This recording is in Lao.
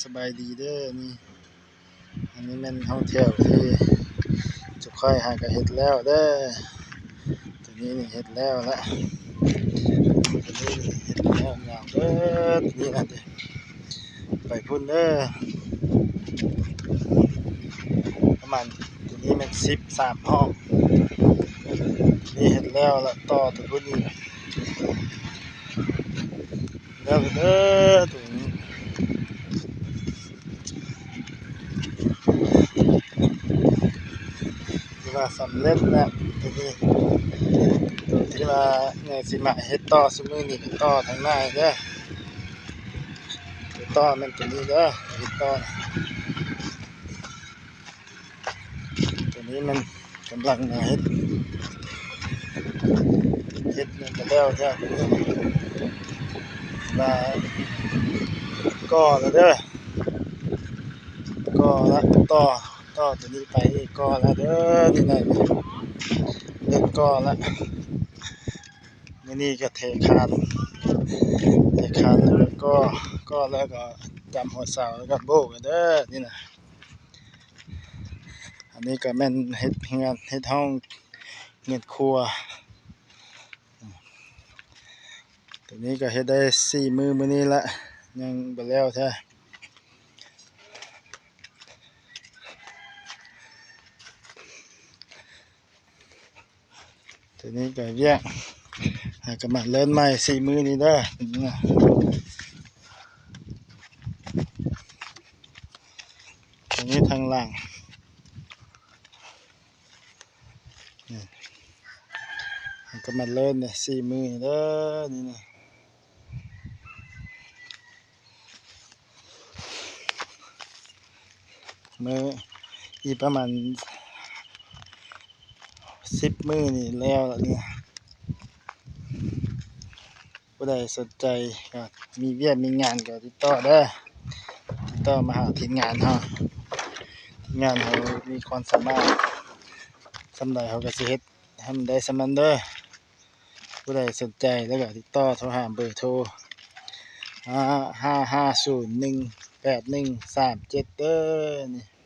ສະບາຍດີເດີ ນີ້ ອັນນີ້ແມ່ນຫ້ອງແຖວທີ່ຈຸຂ້ອຍຫາກະເຮັດແລ້ວເດີ. ໂຕນີ້ນີ້ເຮັດແລ້ວລະ ໂຕນີ້ນີ້ເຮັດແລ້ວຍາວເດີ ໂຕນີ້ນະເດີ ໄປພຸ້ນເດີ ປະມານ ໂຕນີ້ແມ່ນສິບສາມຫ້ອງ ນີ້ເຮັດແລ້ວລະ ຕໍ່ໂຕພຸ້ນອີກ ແລ້ວເດີ ໂຕນີ້ ຖືວ່າສຳເລັດແລ້ວ ໂຕນີ້ ໂຕທີ່ວ່າຍັງຊິມາເຮັດຕໍ່ຊຸມື້ນີ້ ກະຕໍ່ທາງໜ້າເດີ ຕໍ່ແມ່ນໂຕນີ້ເດີ ເຮັດຕໍ່ ໂຕນີ້ມັນກຳລັງມາເຮັດ ເຮັດມັນກະແລ້ວແທ້ ວ່າກໍ່ແລ້ວເດີ ກໍ່ລະ ຕໍ່ ຕໍ່ໂຕນີ້ໄປ ກໍ່ແລ້ວເດີ ນີ້ນະ ເລີ່ມກໍ່ລະ ມື້ນີ້ກະເທຄານ ເທຄານແລ້ວກະກໍ່ ກໍ່ແລ້ວກະຈຳຫົວເສົາ ແລ້ວກະໂບ້ເດີ ນີ້ນະ. ອັນນີ້ກະແມ່ນເຮັດເຮືອນ ເຮັດຫ້ອງ ເຮືອນຄົວ ໂຕນີ້ກະເຮັດໄດ້ສີ່ມື້ ມື້ນີ້ລະ ຍັງບໍ່ແລ້ວແທ້ ໂຕນີ້ກະວຽກ ຫາກະມາເລີ່ມໃໝ່ສີ່ມື້ນີ້ເດີ ໂຕນີ້ທາງຫຼັງ ນີ້ ຫາກະມາເລີ່ມນີ້ສີ່ມື້ນີ້ເດີ ນີ້ນະ. ມື້ ອີກປະມານສິບມື້ນີ້ແລ້ວລະນີ້ ຜູ້ໃດສົນໃຈກະມີວຽກມີງານກະຕິດຕໍ່ເດີ ຕິດຕໍ່ມາຫາທີມງານເຮົາ ທີມງານເຮົາມີຄວາມສາມາດສ່ຳໃດ ເຮົາກະຊິເຮັດໃຫ້ມັນໄດ້ສ່ຳນັ້ນເດີ. ຜູ້ໃດສົນໃຈແລ້ວກະຕິດຕໍ່ໂທຫາເບີໂທ ຫ້າຫ້າສູນໜຶ່ງແປດໜຶ່ງສາມເຈັດເດີ ນີ້